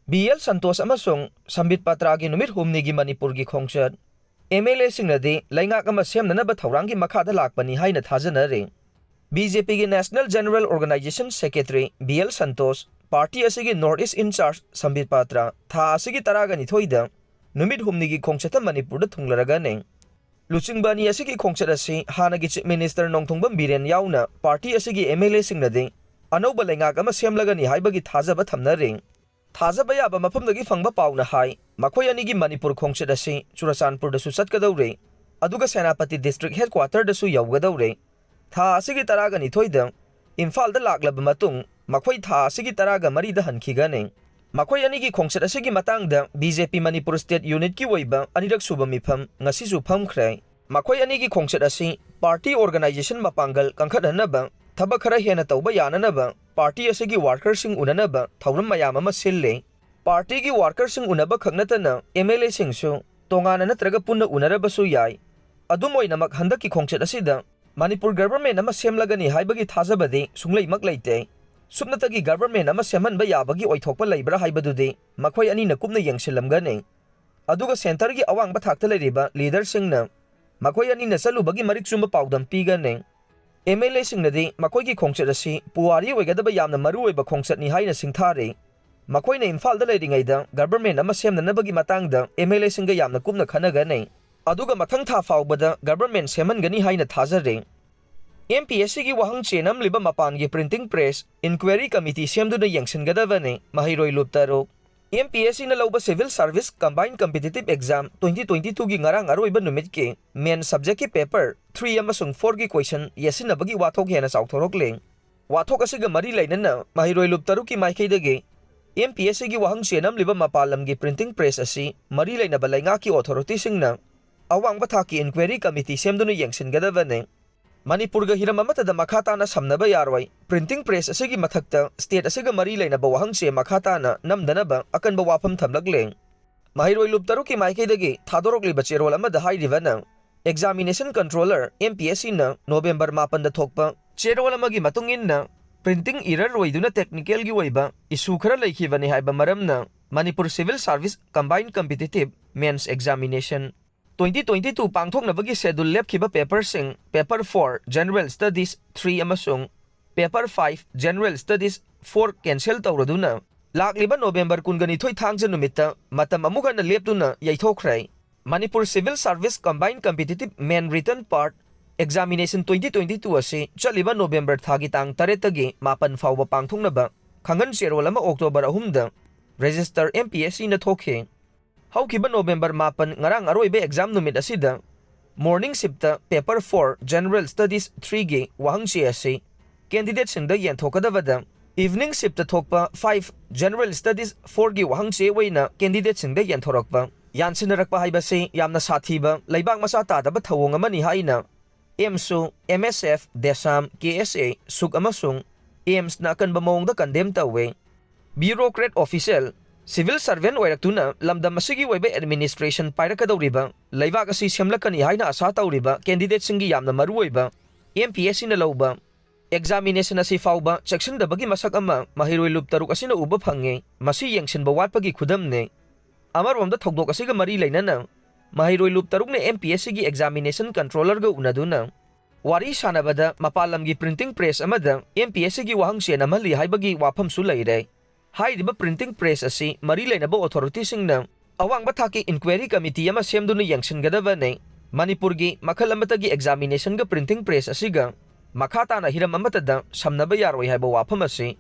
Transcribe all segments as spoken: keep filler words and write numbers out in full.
B L Santosh ꯑꯃꯁꯨꯡ ꯁꯝꯕꯤꯠ ꯄꯥꯇ꯭ꯔꯥꯒꯤ ꯅꯨꯃꯤꯠ ꯍꯨꯝꯅꯤꯒꯤ ꯃꯅꯤꯄꯨꯔꯒꯤ ꯈꯣꯡꯆꯠ꯫ ꯑꯦꯝ ꯑꯦꯜ ꯑꯦꯁꯤꯡꯅꯗꯤ ꯂꯩꯉꯥꯛ ꯑꯃ ꯁꯦꯝꯅꯅꯕ ꯊꯧꯔꯥꯡꯒꯤ ꯃꯈꯥꯗ ꯂꯥꯛꯄꯅꯤ ꯍꯥꯏꯅ ꯊꯥꯖꯅꯔꯤ꯫ ꯕꯤ ꯖꯦ ꯄꯤꯒꯤ National General Organization Secretary B L Santosh, party ꯑꯁꯤꯒꯤ North East Incharge ꯁꯝꯕꯤꯠ ꯄꯥꯇ꯭ꯔꯥ ꯊꯥ ꯑꯁꯤꯒꯤ ꯇꯔꯥꯒ ꯅꯤꯊꯣꯏꯗ ꯅꯨꯃꯤꯠ ꯍꯨꯝꯅꯤꯒꯤ ꯈꯣꯡꯆꯠꯇ ꯃꯅꯤꯄꯨꯔꯗ ꯊꯨꯡꯂꯔꯒꯅꯤ꯫ ꯂꯨꯆꯤꯡꯕ ꯑꯅꯤ ꯑꯁꯤꯒꯤ ꯈꯣꯡꯆꯠ ꯑꯁꯤ ꯍꯥꯟꯅꯒꯤ Chief Minister ꯅꯣꯡꯊꯣꯝꯕꯝ ꯕꯤꯔꯦꯟ ꯌꯥꯎꯅ ꯄꯥꯔꯇꯤ ꯑꯁꯤꯒꯤ ꯑꯦꯝ ꯑꯦꯜ ꯑꯦꯁꯤꯡꯅꯗꯤ ꯑꯅꯧꯕ ꯂꯩꯉꯥꯛ ꯑꯃ ꯁꯦꯝꯂꯒꯅꯤ ꯍꯥꯏꯕꯒꯤ ꯊꯥꯖꯕ ꯊꯝꯅꯔꯤ꯫ ꯊꯥꯖꯕ ꯌꯥꯕ ꯃꯐꯝꯗꯒꯤ ꯐꯪꯕ ꯄꯥꯎꯅ ꯍꯥꯏ, ꯃꯈꯣꯏ ꯑꯅꯤꯒꯤ ꯃꯅꯤꯄꯨꯔ ꯈꯣꯡꯆꯠ ꯑꯁꯤ ꯆꯨꯔꯆꯥꯟꯄꯨꯔꯗꯁꯨ ꯆꯠꯀꯗꯧꯔꯦ, ꯑꯗꯨꯒ ꯁꯦꯅꯥꯄꯇꯤ District Headquarterꯗꯁꯨ ꯌꯧꯒꯗꯧꯔꯦ꯫ ꯊꯥ ꯑꯁꯤꯒꯤ ꯇꯔꯥꯒ ꯅꯤꯊꯣꯏꯗ ꯏꯝꯐꯥꯜꯗ ꯂꯥꯛꯂꯕ ꯃꯇꯨꯡ, ꯃꯈꯣꯏ ꯊꯥ ꯑꯁꯤꯒꯤ ꯇꯔꯥꯒ ꯃꯔꯤꯗ ꯍꯟꯈꯤꯒꯅꯤ꯫ ꯃꯈꯣꯏ ꯑꯅꯤꯒꯤ ꯈꯣꯡꯆꯠ ꯑꯁꯤꯒꯤ ꯃꯇꯥꯡꯗ ꯕꯤ ꯖꯦ ꯄꯤ ꯃꯅꯤꯄꯨꯔ State Unitꯀꯤ ꯑꯣꯏꯕ ꯑꯅꯤꯔꯛ ꯁꯨꯕ ꯃꯤꯐꯝ ꯉꯁꯤꯁꯨ ꯐꯝꯈ꯭ꯔꯦ꯫ ꯃꯈꯣꯏ ꯑꯅꯤꯒꯤ ꯈꯣꯡꯆꯠ ꯑꯁꯤ ꯄꯥꯔꯇꯤ organization ꯃꯄꯥꯡꯒꯜ ꯀꯟꯈꯠꯍꯟꯅꯕ, ꯊꯕꯛ ꯈꯔ ꯍꯦꯟꯅ ꯇꯧꯕ ꯌꯥꯅꯅꯕ, ꯄꯥꯔꯇꯤ ꯑꯁꯤꯒꯤ workerꯁꯤꯡ ꯎꯅꯅꯕ ꯊꯧꯔꯝ ꯃꯌꯥꯝ ꯑꯃ ꯁꯤꯜꯂꯤ꯫ ꯄꯥꯔꯇꯤꯒꯤ workerꯁꯤꯡ ꯎꯅꯕ ꯈꯛ ꯅꯠꯇꯅ ꯑꯦꯝ ꯑꯦꯜ ꯑꯦꯁꯤꯡꯁꯨ ꯇꯣꯉꯥꯟꯅ ꯅꯠꯇ꯭ꯔꯒ ꯄꯨꯟꯅ ꯎꯅꯔꯕꯁꯨ ꯌꯥꯏ꯫ ꯑꯗꯨꯝ ꯑꯣꯏꯅꯃꯛ, ꯍꯟꯗꯛꯀꯤ ꯈꯣꯡꯆꯠ ꯑꯁꯤꯗ ꯃꯅꯤꯄꯨꯔ government ꯑꯃ ꯁꯦꯝꯂꯒꯅꯤ ꯍꯥꯏꯕꯒꯤ ꯊꯥꯖꯕꯗꯤ ꯁꯨꯡꯂꯩꯃꯛ ꯂꯩꯇꯦ꯫ ꯁꯨꯞꯅꯇꯒꯤ government ꯑꯃ ꯁꯦꯝꯍꯟꯕ ꯌꯥꯕꯒꯤ ꯑꯣꯏꯊꯣꯛꯄ ꯂꯩꯕ꯭ꯔꯥ ꯍꯥꯏꯕꯗꯨꯗꯤ ꯃꯈꯣꯏ ꯑꯅꯤꯅ ꯀꯨꯞꯅ ꯌꯦꯡꯁꯤꯜꯂꯝꯒꯅꯤ꯫ ꯑꯗꯨꯒ centreꯒꯤ ꯑꯋꯥꯡꯕ ꯊꯥꯛꯇ ꯂꯩꯔꯤꯕ leaderꯁꯤꯡꯅ ꯃꯈꯣꯏ ꯑꯅꯤꯅ ꯆꯠꯂꯨꯕꯒꯤ ꯃꯔꯤꯛ ꯆꯨꯝꯕ ꯄꯥꯎꯗꯝ ꯄꯤꯒꯅꯤ꯫ ꯑꯦꯝ ꯑꯦꯜ ꯑꯦꯁꯤꯡꯅꯗꯤ ꯃꯈꯣꯏꯒꯤ ꯈꯣꯡꯆꯠ ꯑꯁꯤ ꯄꯨꯋꯥꯔꯤ ꯑꯣꯏꯒꯗꯕ ꯌꯥꯝꯅ ꯃꯔꯨꯑꯣꯏꯕ ꯈꯣꯡꯆꯠꯅꯤ ꯍꯥꯏꯅ ꯁꯤꯡꯊꯥꯔꯤ꯫ ꯃꯈꯣꯏꯅ ꯏꯝꯐꯥꯜꯗ ꯂꯩꯔꯤꯉꯩꯗ government ꯑꯃ ꯁꯦꯝꯅꯅꯕꯒꯤ ꯃꯇꯥꯡꯗ ꯑꯦꯝ ꯑꯦꯜ ꯑꯦꯁꯤꯡꯒ ꯌꯥꯝꯅ ꯀꯨꯞꯅ ꯈꯟꯅꯒꯅꯤ, ꯑꯗꯨꯒ ꯃꯊꯪ ꯊꯥ ꯐꯥꯎꯕꯗ government ꯁꯦꯝꯍꯟꯒꯅꯤ ꯍꯥꯏꯅ ꯊꯥꯖꯔꯤ꯫ ꯑꯦꯝ ꯄꯤ ꯑꯦꯁ ꯁꯤꯒꯤ ꯋꯥꯍꯪ ꯆꯦ ꯅꯝꯂꯤꯕ ꯃꯄꯥꯟꯒꯤ printing press inquiry committee ꯁꯦꯝꯗꯨꯅ ꯌꯦꯡꯁꯤꯟꯒꯗꯕꯅꯤ꯫ ꯃꯍꯩꯔꯣꯏ ꯂꯨꯞ ꯇꯔꯨꯛ꯫ ꯑꯦꯝ ꯄꯤ ꯑꯦꯁ ꯁꯤꯅ ꯂꯧꯕ Civil Service Combined Competitive Exam twenty twenty twoꯒꯤ ꯉꯔꯥꯡ ꯑꯔꯣꯏꯕ ꯅꯨꯃꯤꯠꯀꯤ main subjectꯀꯤ paper three ꯑꯃꯁꯨꯡ fourꯒꯤ question ꯌꯦꯠꯁꯤꯟꯅꯕꯒꯤ ꯋꯥꯊꯣꯛ ꯍꯦꯟꯅ ꯆꯥꯎꯊꯣꯔꯛꯂꯦ꯫ ꯋꯥꯊꯣꯛ ꯑꯁꯤꯒ ꯃꯔꯤ ꯂꯩꯅꯅ ꯃꯍꯩꯔꯣꯏ ꯂꯨꯞ ꯇꯔꯨꯛꯀꯤ ꯃꯥꯏꯀꯩꯗꯒꯤ ꯑꯦꯝ ꯄꯤ ꯑꯦꯁ ꯁꯤꯒꯤ ꯋꯥꯍꯪ ꯆꯦ ꯅꯝꯂꯤꯕ ꯃꯄꯥꯟ ꯂꯝꯒꯤ printing press ꯑꯁꯤ ꯃꯔꯤ ꯂꯩꯅꯕ ꯂꯩꯉꯥꯛꯀꯤ authorityꯁꯤꯡꯅ ꯑꯋꯥꯡꯕ ꯊꯥꯛꯀꯤ inquiry committee ꯁꯦꯝꯗꯨꯅ ꯌꯦꯡꯁꯤꯟꯒꯗꯕꯅꯤ꯫ ꯃꯅꯤꯄꯨꯔꯒ ꯍꯤꯔꯝ ꯑꯃꯠꯇꯗ ꯃꯈꯥ ꯇꯥꯅ ꯁꯝꯅꯕ ꯌꯥꯔꯣꯏ꯫ Printing press ꯑꯁꯤꯒꯤ ꯃꯊꯛꯇ state ꯑꯁꯤꯒ ꯃꯔꯤ ꯂꯩꯅꯕ ꯋꯥꯍꯪ ꯆꯦ ꯃꯈꯥ ꯇꯥꯅ ꯅꯝꯗꯅꯕ ꯑꯀꯟꯕ ꯋꯥꯐꯝ ꯊꯝꯂꯛꯂꯦ꯫ ꯃꯍꯩꯔꯣꯏ ꯂꯨꯞ ꯇꯔꯨꯛꯀꯤ ꯃꯥꯏꯀꯩꯗꯒꯤ ꯊꯥꯗꯣꯔꯛꯂꯤꯕ ꯆꯦꯔꯣꯜ ꯑꯃꯗ ꯍꯥꯏꯔꯤꯕꯅ, Examination Controller, M P S ꯁꯤꯅ November ꯃꯥꯄꯟꯗ ꯊꯣꯛꯄ ꯆꯦꯔꯣꯜ ꯑꯃꯒꯤ ꯃꯇꯨꯡ ꯏꯟꯅ, printing error ꯑꯣꯏꯗꯨꯅ technicalꯒꯤ ꯑꯣꯏꯕ issue ꯈꯔ ꯂꯩꯈꯤꯕꯅꯤ ꯍꯥꯏꯕ ꯃꯔꯝꯅ Manipur Civil Service Combined Competitive Mains Examination twenty twenty-two ꯄꯥꯡꯊꯣꯛꯅꯕꯒꯤ schedule ꯂꯦꯞꯈꯤꯕ paperꯁꯤꯡ, paper four General Studies three ꯑꯃꯁꯨꯡ paper five General Studies four cancel ꯇꯧꯔꯗꯨꯅ, ꯂꯥꯛꯂꯤꯕ November ꯀꯨꯟꯒ ꯅꯤꯊꯣꯏ ꯊꯥꯡꯖ ꯅꯨꯃꯤꯠꯇ ꯃꯇꯝ ꯑꯃꯨꯛ ꯍꯟꯅ ꯂꯦꯞꯇꯨꯅ ꯌꯩꯊꯣꯛꯈ꯭ꯔꯦ꯫ Manipur Civil Service Combined Competitive Main Written Part Examination twenty twenty-two ꯑꯁꯤ ꯆꯠꯂꯤꯕ November ꯊꯥꯒꯤ ꯇꯥꯡ ꯇꯔꯦꯠꯇꯒꯤ ꯃꯥꯄꯟ ꯐꯥꯎꯕ ꯄꯥꯡꯊꯣꯛꯅꯕ ꯈꯪꯍꯟ ꯆꯦꯔꯣꯜ ꯑꯃ October ꯑꯍꯨꯝꯗ register M P S Cꯅ ꯊꯣꯛꯈꯤ꯫ ꯍꯧꯈꯤꯕ November ꯃꯥꯄꯟ, ꯉꯔꯥꯡ ꯑꯔꯣꯏꯕ exam ꯅꯨꯃꯤꯠ ꯑꯁꯤꯗ morning shiftꯇ paper four General Studies threeꯒꯤ ꯋꯥꯍꯪꯆꯦ ꯑꯁꯤ candidateꯁꯤꯡꯗ ꯌꯦꯟꯊꯣꯛꯀꯗꯕꯗ, evening shiftꯇ ꯊꯣꯛꯄ five General Studies fourꯒꯤ ꯋꯥꯍꯪꯆꯦ ꯑꯣꯏꯅ candidateꯁꯤꯡꯗ ꯌꯦꯟꯊꯣꯔꯛꯄ, ꯌꯥꯟꯁꯤꯟꯅꯔꯛꯄ ꯍꯥꯏꯕꯁꯤ ꯌꯥꯝꯅ ꯁꯥꯊꯤꯕ ꯂꯩꯕꯥꯛ ꯃꯆꯥ ꯇꯥꯗꯕ ꯊꯧꯑꯣꯡ ꯑꯃꯅꯤ ꯍꯥꯏꯅ AMSU, M S F, DESAM, K S A, SUK ꯑꯃꯁꯨꯡ AIMSꯅ ꯑꯀꯟꯕ ꯃꯑꯣꯡꯗ condemn ꯇꯧꯏ꯫ Bureaucrat official, civil servant ꯑꯣꯏꯔꯛꯇꯨꯅ ꯂꯝꯗꯝ ꯑꯁꯤꯒꯤ ꯑꯣꯏꯕ administration ꯄꯥꯏꯔꯛꯀꯗꯧꯔꯤꯕ, ꯂꯩꯕꯥꯛ ꯑꯁꯤ ꯁꯦꯝꯂꯛꯀꯅꯤ ꯍꯥꯏꯅ ꯑꯁꯥ ꯇꯧꯔꯤꯕ candidateꯁꯤꯡꯒꯤ ꯌꯥꯝꯅ ꯃꯔꯨꯑꯣꯏꯕ M P S Cꯅ ꯂꯧꯕ examination ꯑꯁꯤ ꯐꯥꯎꯕ ꯆꯦꯛꯁꯤꯟꯗꯕꯒꯤ ꯃꯁꯛ ꯑꯃ ꯃꯍꯩꯔꯣꯏ ꯂꯨꯞ ꯇꯔꯨꯛ ꯑꯁꯤꯅ ꯎꯕ ꯐꯪꯉꯤ꯫ ꯃꯁꯤ ꯌꯦꯡꯁꯤꯟꯕ ꯋꯥꯠꯄꯒꯤ ꯈꯨꯗꯝꯅꯤ꯫ ꯑꯃꯔꯣꯝꯗ ꯊꯧꯗꯣꯛ ꯑꯁꯤꯒ ꯃꯔꯤ ꯂꯩꯅꯅ ꯃꯍꯩꯔꯣꯏ ꯂꯨꯞ ꯇꯔꯨꯛꯅ M P S Cꯒꯤ examination controllerꯒ ꯎꯅꯗꯨꯅ ꯋꯥꯔꯤ ꯁꯥꯟꯅꯕꯗ ꯃꯄꯥꯟ ꯂꯝꯒꯤ printing press ꯑꯃꯗ M P S Cꯒꯤ ꯋꯥꯍꯪꯆꯦ ꯅꯝꯍꯜꯂꯤ ꯍꯥꯏꯕꯒꯤ ꯋꯥꯐꯝꯁꯨ ꯂꯩꯔꯦ꯫ ꯍꯥꯏꯔꯤꯕ printing press ꯑꯁꯤ ꯃꯔꯤ ꯂꯩꯅꯕ authorityꯁꯤꯡꯅ ꯑꯋꯥꯡꯕ ꯊꯥꯛꯀꯤ inquiry committee ꯑꯃ ꯁꯦꯝꯗꯨꯅ ꯌꯦꯡꯁꯤꯟꯒꯗꯕꯅꯤ꯫ ꯃꯅꯤꯄꯨꯔꯒꯤ ꯃꯈꯜ ꯑꯃꯠꯇꯒꯤ examinationꯒ printing press ꯑꯁꯤꯒ ꯃꯈꯥ ꯇꯥꯅ ꯍꯤꯔꯝ ꯑꯃꯠꯇꯗ ꯁꯝꯅꯕ ꯌꯥꯔꯣꯏ ꯍꯥꯏꯕ ꯋꯥꯐꯝ ꯑꯁꯤ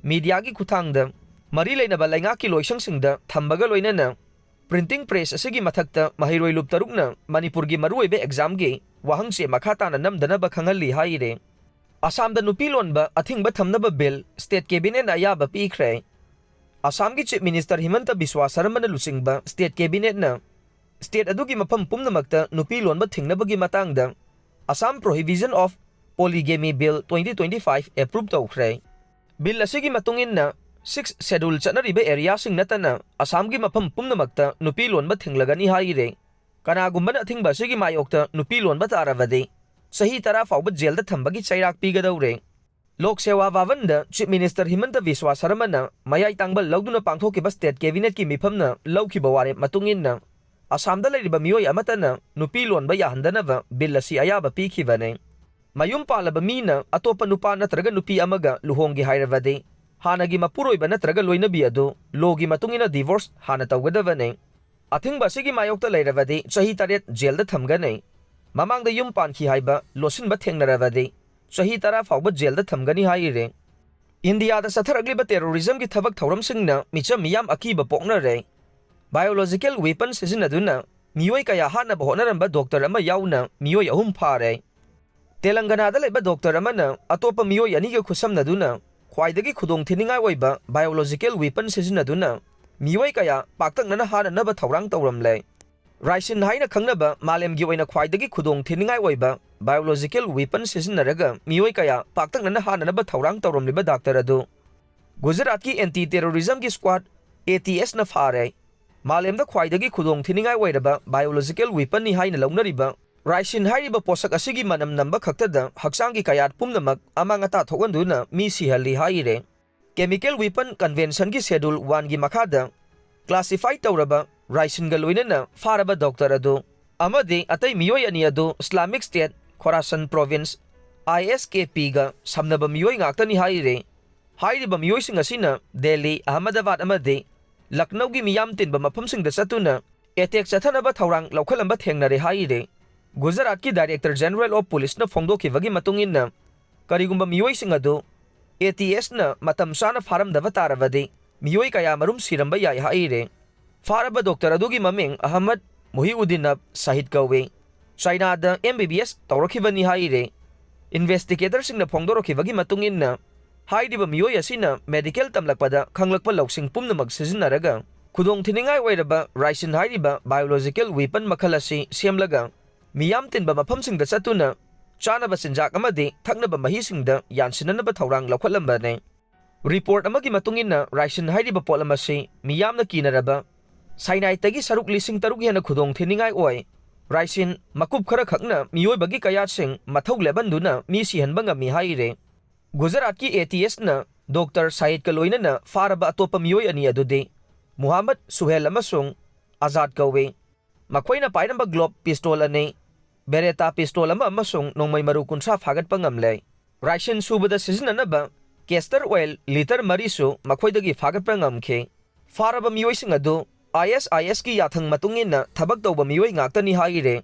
mediaꯒꯤ ꯈꯨꯠꯊꯥꯡꯗ ꯃꯔꯤ ꯂꯩꯅꯕ ꯂꯩꯉꯥꯛꯀꯤ ꯂꯣꯏꯁꯪꯁꯤꯡꯗ ꯊꯝꯕꯒ ꯂꯣꯏꯅꯅ printing press ꯑꯁꯤꯒꯤ ꯃꯊꯛꯇ ꯃꯍꯩꯔꯣꯏ ꯂꯨꯞ ꯇꯔꯨꯛꯅ ꯃꯅꯤꯄꯨꯔꯒꯤ ꯃꯔꯨꯑꯣꯏꯕ examꯒꯤ ꯋꯥꯍꯪꯆꯦ ꯃꯈꯥ ꯇꯥꯅ ꯅꯝꯗꯅꯕ ꯈꯪꯍꯜꯂꯤ ꯍꯥꯏꯔꯤ꯫ ꯑꯁꯥꯝꯗ ꯅꯨꯄꯤ ꯂꯣꯟꯕ ꯑꯊꯤꯡꯕ ꯊꯝꯅꯕ bill state cabinetꯅ ꯑꯌꯥꯕ ꯄꯤꯈ꯭ꯔꯦ꯫ ꯑꯁꯥꯝꯒꯤ Chief Minister ꯍꯤꯃꯟꯇ ꯕꯤꯁ꯭ꯋꯥ ꯁꯔꯃꯅ ꯂꯨꯆꯤꯡꯕ state cabinetꯅ state ꯑꯗꯨꯒꯤ ꯃꯐꯝ ꯄꯨꯝꯅꯃꯛꯇ ꯅꯨꯄꯤ ꯂꯣꯟꯕ ꯊꯤꯡꯅꯕꯒꯤ ꯃꯇꯥꯡꯗ Assam Prohibition of Polygamy Bill twenty twenty-five approve ꯇꯧꯈ꯭ꯔꯦ꯫ Bill ꯑꯁꯤꯒꯤ ꯃꯇꯨꯡ ꯏꯟꯅ sixth schedule ꯆꯠꯅꯔꯤꯕ areaꯁꯤꯡ ꯅꯠꯇꯅ ꯑꯁꯥꯝꯒꯤ ꯃꯐꯝ ꯄꯨꯝꯅꯃꯛꯇ ꯅꯨꯄꯤ ꯂꯣꯟꯕ ꯊꯤꯡꯂꯒꯅꯤ ꯍꯥꯏꯔꯦ꯫ ꯀꯅꯥꯒꯨꯝꯕꯅ ꯑꯊꯤꯡꯕ ꯑꯁꯤꯒꯤ ꯃꯥꯌꯣꯛꯇ ꯅꯨꯄꯤ ꯂꯣꯟꯕ ꯇꯥꯔꯕꯗꯤ ꯆꯍꯤ ꯇꯔꯥ ꯐꯥꯎꯕ ꯖꯦꯜꯗ ꯊꯝꯕꯒꯤ ꯆꯩꯔꯥꯛ ꯄꯤꯒꯗꯧꯔꯦ꯫ ꯂꯣꯛ ꯁꯦꯋꯥ ꯚꯕꯟꯗ Chief Minister ꯍꯤꯃꯟꯇ ꯕꯤꯁ꯭ꯋꯥ ꯁꯔꯃꯅ ꯃꯌꯥꯏ ꯇꯥꯡꯕ ꯂꯧꯗꯨꯅ ꯄꯥꯡꯊꯣꯛꯈꯤꯕ State Cabinetꯀꯤ ꯃꯤꯐꯝꯅ ꯂꯧꯈꯤꯕ ꯋꯥꯔꯦꯞ ꯃꯇꯨꯡ ꯏꯟꯅ, ꯑꯁꯥꯝꯗ ꯂꯩꯔꯤꯕ ꯃꯤꯑꯣꯏ ꯑꯃꯠꯇꯅ ꯅꯨꯄꯤ ꯂꯣꯟꯕ ꯌꯥꯍꯟꯗꯅꯕ ꯕꯤꯜ ꯑꯁꯤ ꯑꯌꯥꯕ ꯄꯤꯈꯤꯕꯅꯤ꯫ ꯃꯌꯨꯝ ꯄꯥꯜꯂꯕ ꯃꯤꯅ ꯑꯇꯣꯞꯄ ꯅꯨꯄꯥ ꯅꯠꯇ꯭ꯔꯒ ꯅꯨꯄꯤ ꯑꯃꯒ ꯂꯨꯍꯣꯡꯒꯦ ꯍꯥꯏꯔꯕꯗꯤ, ꯍꯥꯟꯅꯒꯤ ꯃꯄꯨꯔꯣꯏꯕ ꯅꯠꯇ꯭ꯔꯒ ꯂꯣꯏꯅꯕꯤ ꯑꯗꯨ ꯂꯣꯒꯤ ꯃꯇꯨꯡ ꯏꯟꯅ divorce ꯍꯥꯟꯅ ꯇꯧꯒꯗꯕꯅꯤ꯫ ꯑꯊꯤꯡꯕ ꯑꯁꯤꯒꯤ ꯃꯥꯌꯣꯛꯇ ꯂꯩꯔꯕꯗꯤ ꯆꯍꯤ ꯇꯔꯦꯠ ꯖꯦꯜꯗ ꯊꯝꯒꯅꯤ꯫ ꯃꯃꯥꯡꯗ ꯌꯨꯝ ꯄꯥꯟꯈꯤ ꯍꯥꯏꯕ ꯂꯣꯠꯁꯤꯟꯕ ꯊꯦꯡꯅꯔꯕꯗꯤ ꯆꯍꯤ ꯇꯔꯥ ꯐꯥꯎꯕ ꯖꯦꯜꯗ ꯊꯝꯒꯅꯤ ꯍꯥꯏꯔꯤ꯫ ꯏꯟꯗꯤꯌꯥꯗ ꯆꯠꯊꯔꯛꯂꯤꯕ terrorismꯒꯤ ꯊꯕꯛ ꯊꯧꯔꯝꯁꯤꯡꯅ ꯃꯤꯆꯝ ꯃꯤꯌꯥꯝ ꯑꯀꯤꯕ ꯄꯣꯛꯅꯔꯦ꯫ Biological weapon ꯁꯤꯖꯤꯟꯅꯗꯨꯅ ꯃꯤꯑꯣꯏ ꯀꯌꯥ ꯍꯥꯠꯅꯕ ꯍꯣꯠꯅꯔꯝꯕ doctor ꯑꯃ ꯌꯥꯎꯅ ꯃꯤꯑꯣꯏ ꯑꯍꯨꯝ ꯐꯥꯔꯦ꯫ ꯇꯦꯂꯪꯒꯅꯥꯗ ꯂꯩꯕ doctor ꯑꯃꯅ ꯑꯇꯣꯞꯄ ꯃꯤꯑꯣꯏ ꯑꯅꯤꯒ ꯈꯨꯠꯁꯝꯅꯗꯨꯅ ꯈ꯭ꯋꯥꯏꯗꯒꯤ ꯈꯨꯗꯣꯡꯊꯤꯅꯤꯡꯉꯥꯏ ꯑꯣꯏꯕ biological weapon ꯁꯤꯖꯤꯟꯅꯗꯨꯅ ꯃꯤꯑꯣꯏ ꯀꯌꯥ ꯄꯥꯛꯇꯛꯅꯅ ꯍꯥꯠꯅꯅꯕ ꯊꯧꯔꯥꯡ ꯇꯧꯔꯝꯂꯦ꯫ Ricin ꯍꯥꯏꯅ ꯈꯪꯅꯕ ꯃꯥꯂꯦꯝꯒꯤ ꯑꯣꯏꯅ ꯈ꯭ꯋꯥꯏꯗꯒꯤ ꯈꯨꯗꯣꯡꯊꯤꯅꯤꯡꯉꯥꯏ ꯑꯣꯏꯕ biological weapon ꯁꯤꯖꯤꯟꯅꯔꯒ ꯃꯤꯑꯣꯏ ꯀꯌꯥ ꯄꯥꯛꯇꯛꯅꯅ ꯍꯥꯠꯅꯅꯕ ꯊꯧꯔꯥꯡ ꯇꯧꯔꯝꯂꯤꯕ doctor ꯑꯗꯨ ꯒꯨꯖꯔꯥꯠꯀꯤ anti terrorismꯒꯤ squad, ATSꯅ ꯐꯥꯔꯦ꯫ ꯃꯥꯂꯦꯝꯗ ꯈ꯭ꯋꯥꯏꯗꯒꯤ ꯈꯨꯗꯣꯡꯊꯤꯅꯤꯡꯉꯥꯏ ꯑꯣꯏꯔꯕ biological weaponꯅꯤ ꯍꯥꯏꯅ ꯂꯧꯅꯔꯤꯕ ricin ꯍꯥꯏꯔꯤꯕ ꯄꯣꯠꯁꯛ ꯑꯁꯤꯒꯤ ꯃꯅꯝ ꯅꯝꯕ ꯈꯛꯇꯗ ꯍꯛꯆꯥꯡꯒꯤ ꯀꯌꯥꯠ ꯄꯨꯝꯅꯃꯛ ꯑꯃꯥꯡ ꯑꯇꯥ ꯊꯣꯛꯍꯟꯗꯨꯅ ꯃꯤ ꯁꯤꯍꯜꯂꯤ ꯍꯥꯏꯔꯦ꯫ Chemical Weapon Conventionꯒꯤ Schedule oneꯒꯤ ꯃꯈꯥꯗ classify ꯇꯧꯔꯕ ricin ꯒ ꯂꯣꯏꯅꯅ ꯐꯥꯔꯕ doctor ꯑꯗꯨ ꯑꯃꯗꯤ ꯑꯇꯩ ꯃꯤꯑꯣꯏ ꯑꯅꯤ ꯑꯗꯨ Islamic State Khorasan Province, ISKPꯒ ꯁꯝꯅꯕ ꯃꯤꯑꯣꯏ ꯉꯥꯛꯇꯅꯤ ꯍꯥꯏꯔꯦ꯫ ꯍꯥꯏꯔꯤꯕ ꯃꯤꯑꯣꯏꯁꯤꯡ ꯑꯁꯤꯅ ꯗꯦꯜꯂꯤ, ꯑꯍꯃꯗꯥꯕꯥꯗ ꯑꯃꯗꯤ ꯂꯈꯅꯧꯒꯤ ꯃꯤꯌꯥꯝ ꯇꯤꯟꯕ ꯃꯐꯝꯁꯤꯡꯗ ꯆꯠꯇꯨꯅ attack ꯆꯠꯊꯅꯕ ꯊꯧꯔꯥꯡ ꯂꯧꯈꯠꯂꯝꯕ ꯊꯦꯡꯅꯔꯦ ꯍꯥꯏꯔꯦ꯫ ꯒꯨꯖꯔꯥꯠꯀꯤ Director General of Policeꯅ ꯐꯣꯡꯗꯣꯛꯈꯤꯕꯒꯤ ꯃꯇꯨꯡ ꯏꯟꯅ, ꯀꯔꯤꯒꯨꯝꯕ ꯃꯤꯑꯣꯏꯁꯤꯡ ꯑꯗꯨ ATSꯅ ꯃꯇꯝ ꯆꯥꯅ ꯐꯥꯔꯝꯗꯕ ꯇꯥꯔꯕꯗꯤ ꯃꯤꯑꯣꯏ ꯀꯌꯥ ꯃꯔꯨꯝ ꯁꯤꯔꯝꯕ ꯌꯥꯏ ꯍꯥꯏꯔꯦ꯫ ꯐꯥꯔꯕ doctor ꯑꯗꯨꯒꯤ ꯃꯃꯤꯡ ꯑꯍꯃꯗ ꯃꯨꯍꯤꯎꯗꯤꯅꯕ ꯁꯍꯤꯗ ꯀꯧꯏ꯫ ꯆꯥꯏꯅꯥꯗ MBBS ꯇꯧꯔꯛꯈꯤꯕꯅꯤ ꯍꯥꯏꯔꯦ꯫ Investigatorꯁꯤꯡꯅ ꯐꯣꯡꯗꯣꯔꯛꯈꯤꯕꯒꯤ ꯃꯇꯨꯡ ꯏꯟꯅ, ꯍꯥꯏꯔꯤꯕ ꯃꯤꯑꯣꯏ ꯑꯁꯤꯅ medical ꯇꯝꯂꯛꯄꯗ ꯈꯪꯂꯛꯄ ꯂꯧꯁꯤꯡ ꯄꯨꯝꯅꯃꯛ ꯁꯤꯖꯤꯟꯅꯔꯒ ꯈꯨꯗꯣꯡꯊꯤꯅꯤꯡꯉꯥꯏ ꯑꯣꯏꯔꯕ ricin ꯍꯥꯏꯔꯤꯕ biological weapon ꯃꯈꯜ ꯑꯁꯤ ꯁꯦꯝꯂꯒ ꯃꯤꯌꯥꯝ ꯇꯤꯟꯕ ꯃꯐꯝꯁꯤꯡꯗ ꯆꯠꯇꯨꯅ ꯆꯥꯅꯕ ꯆꯤꯟꯖꯥꯛ ꯑꯃꯗꯤ ꯊꯛꯅꯕ ꯃꯍꯤꯁꯤꯡꯗ ꯌꯥꯟꯁꯤꯟꯅꯅꯕ ꯊꯧꯔꯥꯡ ꯂꯧꯈꯠꯂꯝꯕꯅꯤ꯫ Report ꯑꯃꯒꯤ ꯃꯇꯨꯡ ꯏꯟꯅ, ricin ꯍꯥꯏꯔꯤꯕ ꯄꯣꯠꯂꯝ ꯑꯁꯤ ꯃꯤꯌꯥꯝꯅ ꯀꯤꯅꯔꯕ cyanide ꯇꯒꯤ ꯁꯔꯨꯛ ꯂꯤꯁꯤꯡ ꯇꯔꯨꯛ ꯍꯦꯟꯅ ꯈꯨꯗꯣꯡꯊꯤꯅꯤꯡꯉꯥꯏ ꯑꯣꯏ꯫ Ricin ꯃꯀꯨꯞ ꯈꯔꯈꯛꯅ ꯃꯤꯑꯣꯏꯕꯒꯤ ꯀꯌꯥꯠꯁꯤꯡ ꯃꯊꯧ ꯂꯦꯞꯍꯟꯗꯨꯅ ꯃꯤ ꯁꯤꯍꯟꯕ ꯉꯝꯃꯤ ꯍꯥꯏꯔꯦ꯫ ꯒꯨꯖꯔꯥꯠꯀꯤ ꯑꯦ ꯇꯤ ꯑꯦꯁꯅ ꯗꯣꯛꯇꯔ ꯁꯥꯏꯗꯀ ꯂꯣꯏꯅꯅ ꯐꯥꯔꯕ ꯑꯇꯣꯞꯄ ꯃꯤꯑꯣꯏ ꯑꯅꯤ ꯑꯗꯨꯗꯤ ꯃꯨꯍꯝꯃꯗ ꯁꯨꯍꯦꯜ ꯑꯃꯁꯨꯡ ꯑꯖꯥꯗ ꯀꯧꯏ꯫ ꯃꯈꯣꯏꯅ ꯄꯥꯏꯔꯝꯕ ꯒ꯭ꯂꯣꯕ ꯄꯤꯁꯇꯣꯜ ꯑꯅꯤ, ꯕꯦꯔꯦꯇꯥ ꯄꯤꯁꯇꯣꯜ ꯑꯃ ꯑꯃꯁꯨꯡ ꯅꯣꯡꯃꯩ ꯃꯔꯨ ꯀꯨꯟꯊ꯭ꯔꯥ ꯐꯥꯒꯠꯄ ꯉꯝꯂꯦ꯫ ꯔꯥꯏꯁꯟ ꯁꯨꯕꯗ ꯁꯤꯖꯤꯟꯅꯅꯕ ꯀꯦꯁꯇꯔ ꯑꯣꯏꯜ ꯂꯤꯇꯔ ꯃꯔꯤꯁꯨ ꯃꯈꯣꯏꯗꯒꯤ ꯐꯥꯒꯠꯄ ꯉꯝꯈꯤ꯫ ꯐꯥꯔꯕ ꯃꯤꯑꯣꯏꯁꯤꯡ ꯑꯗꯨ ꯑꯥꯏ ꯑꯦꯁ ꯑꯥꯏ ꯑꯦꯁꯀꯤ ꯌꯥꯊꯪ ꯃꯇꯨꯡ ꯏꯟꯅ ꯊꯕꯛ ꯇꯧꯕ ꯃꯤꯑꯣꯏ ꯉꯥꯛꯇꯅꯤ ꯍꯥꯏꯔꯦ꯫